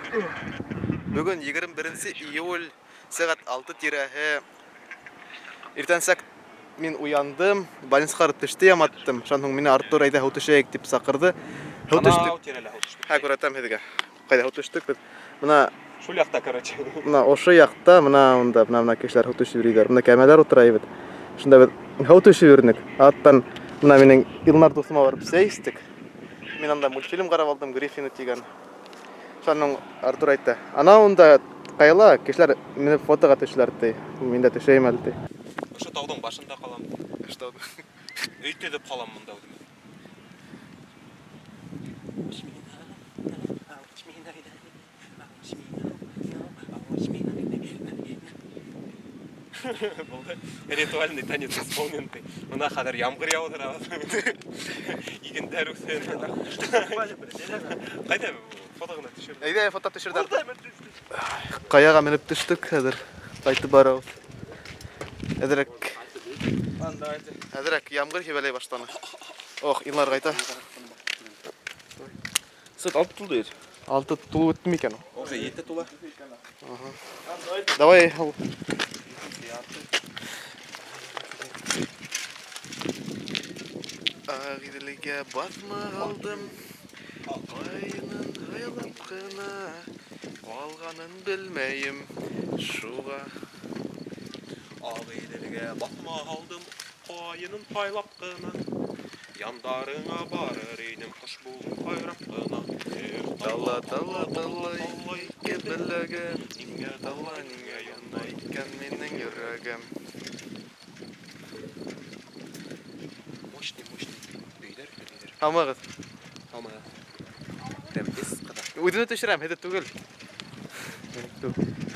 Бөгөн 21 июль, сәғәт 6 тирәһе. Иртәнсәк мин уяндым, больницаға барып теште яматтым. Шунан һуң мине Артур әйҙә һыу төшәйек тип саҡырҙы. Һыу төштөк. Анау тирәлә һыу төштөк. Һә, күрһәтәм һеҙгә. Ҡайҙа һыу төштөк беҙ? Мына Шул яҡта, короче. Мына ошо яҡта, мына унда, мына мына кешеләр һыу төшөп йөрөйҙәр. Мына кәмәләр ултыра бит. Шунда беҙ һыу төшөп йөрөнөк. Аттан мына минең Илнар дуҫыма барып сәй эстек. Мин анда мультфильм ҡарап алдым, Гриффины тигән. Шунан Артур әйтте. Ана унда ҡаяла кешеләр менеп фотоға төшәләр ти. Мин дә төшәйем әле ти. Ошо тауҙың башында ҡалам. Что? Өй төҙөп ҡалам мында үҙемә. Булды. Ритуальный танец исполнен. Мына хәҙер ямғыр яуҙырабыҙ. Игендәр үҫә. Ҡайҙа фото ғына төшөр. Әйҙә, фото төшөр. Ҡаяға менеп төштөк хәҙер. Ҡайтып барабыҙ. Әҙерәк. Әҙерәк ямғыр һибәләй башланы. Ох, Илнар ҡайта. Сәғәт 6 тулды бит. 6 тулып үтте микән ул? Уже 7 тула. Давай ал. Ағиҙелгә баҫма алдым. Ҡайынын һайлап ҡына, ҡалғанын белмәйем. Шуға Ағиҙелгә баҫма алдым, ҡайынын һайлап ҡына. Яндарыңа барыр инем, ҡош булып һайрап ҡына. Эх, Тала, тала, тала, ике беләгем. Ниңә Тала, ниңә яна икән минең йөрәгем. Мощный, мощный өйҙәр, өйҙәр. Һаумыһығыҙ. Һаумы. Прям без ҡыҙа. Үҙемде төшөрәм, һеҙҙе түгел. Түгел.